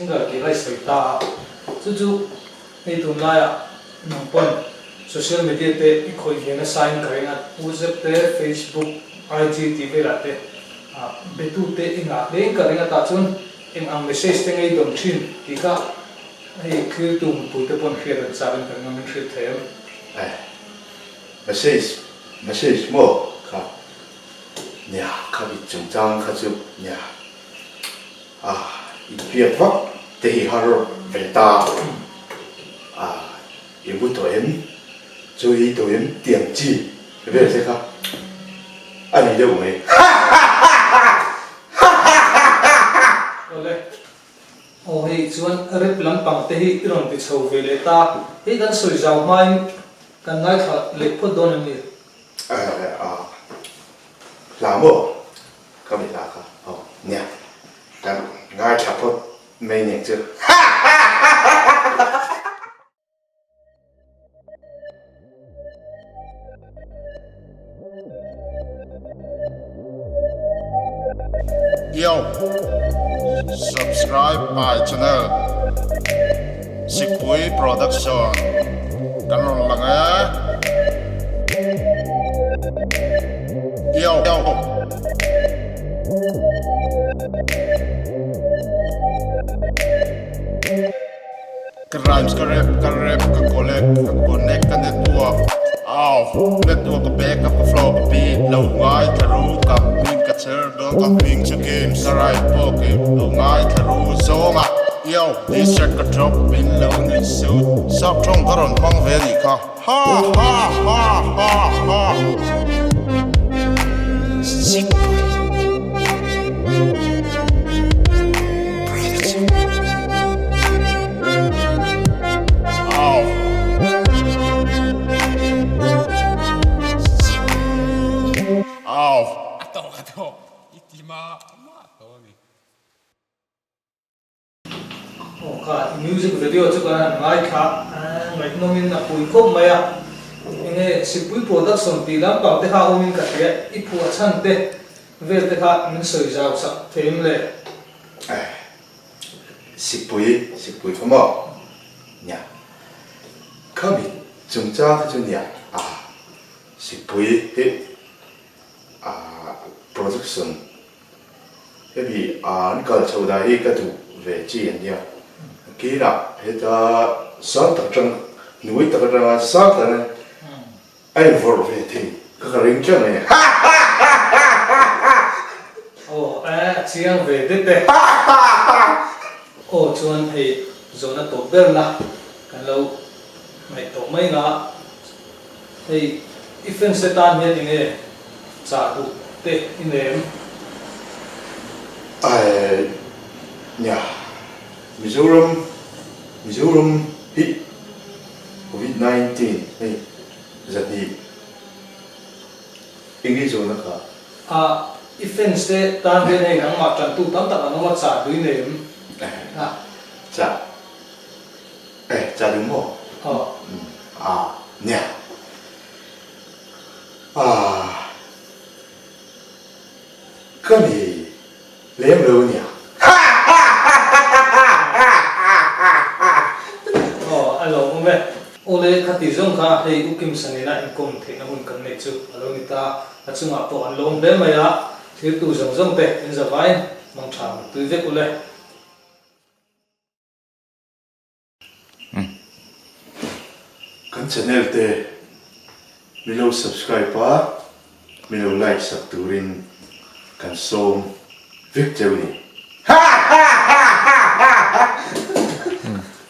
Single tih kha i sawi ta a, chu chu hei tunlaiah nang pawn social media te i khawih ve nasa in ka ring a, WhatsApp te, Facebook, IG tih velah te betu te i ngah hle in ka ring a, tah chuan eng ang message te ngei dawn thin tih kha hei thiltu mipui te pawn hriat an chak in ka ring a, min hrilh thei em? Eh, message, message maw kha nia kha mi chungchang kha chu nia. A inhriat vak te hi har ve ta a, i mu tawh em? Chu i tawh em? Tiang chi vel te kha a ni deuh mai. Awle. Aw hei chuan rep lampang te hi i rawn ti chho ve leh ta. Hei kan sawi zau hmain kan ngaithla leh phawt dawn em ni? A hla maw? Ka mi hla kha aw nia kan ngaithla phawt mai nen chu. Yo Subscribe my channel Sikpui Production kan rawn lang e. Yo. Ka rhymes ka rap ka rap ka collect ka connect ka network Au network ka back up ka flow ka beat lo ngai thla ru ka hming ka cher dawn ka hming chu games ka rhyme pawh ke lo ngai thla ru zawnga Yo this track ka drop min lo nuih sut Sap thawng ka rawn hmang ve anih kha. Ha ha ha ha ha. Au. Au. A tawk a tawk i ti mah mah tawh a ni. Aw kha i music video chu kan han ngaithla ngaihnawm in a pui khawp mai a, enge Sipui production tih lampang te kha awm in ka hria, i phuah chhan te vel te kha min sawi zau sak thei em le? Sipui, Sipui kha maw? Nia, khami chungchang kha chu nia, a Sipui hi a production Hemi an kal chho dan hi ka duh ve chi an nia. Kinah heta sang tak atang hnuai tak atanga sang tak in a invawrh ve thei kha ka ring tlat mai. Aw a chiang ve det e. Aw chuan hei zawhna tawp ber la kan lo ngaih tawh mai nga. Hei i fans te tan hian enge chah duh te i nem? Aih nia, Mizoram Mizoram hi Covid 19 hei zahnih enge zawhna kha? A i fans te tan hian hei nangmah tantu tam tak an awm a chah duh i nem? Aih chah. Eh, cha duh maw? Aw. Ah, nia. Ah, ka ni lem lo nia. Aw, a lo awm e. Awle, khati zawng kha hei U Kim Sanina inkawm theihna hun kan nei chu a lo ni ta. A chungah pawh an lawm hle mai a, thirtu zawng zawng te in zavain mangtha muttui vek ule. Kan channel te mi lo subscribe a, mi lo like sak turin kan sawm vek cheu ni.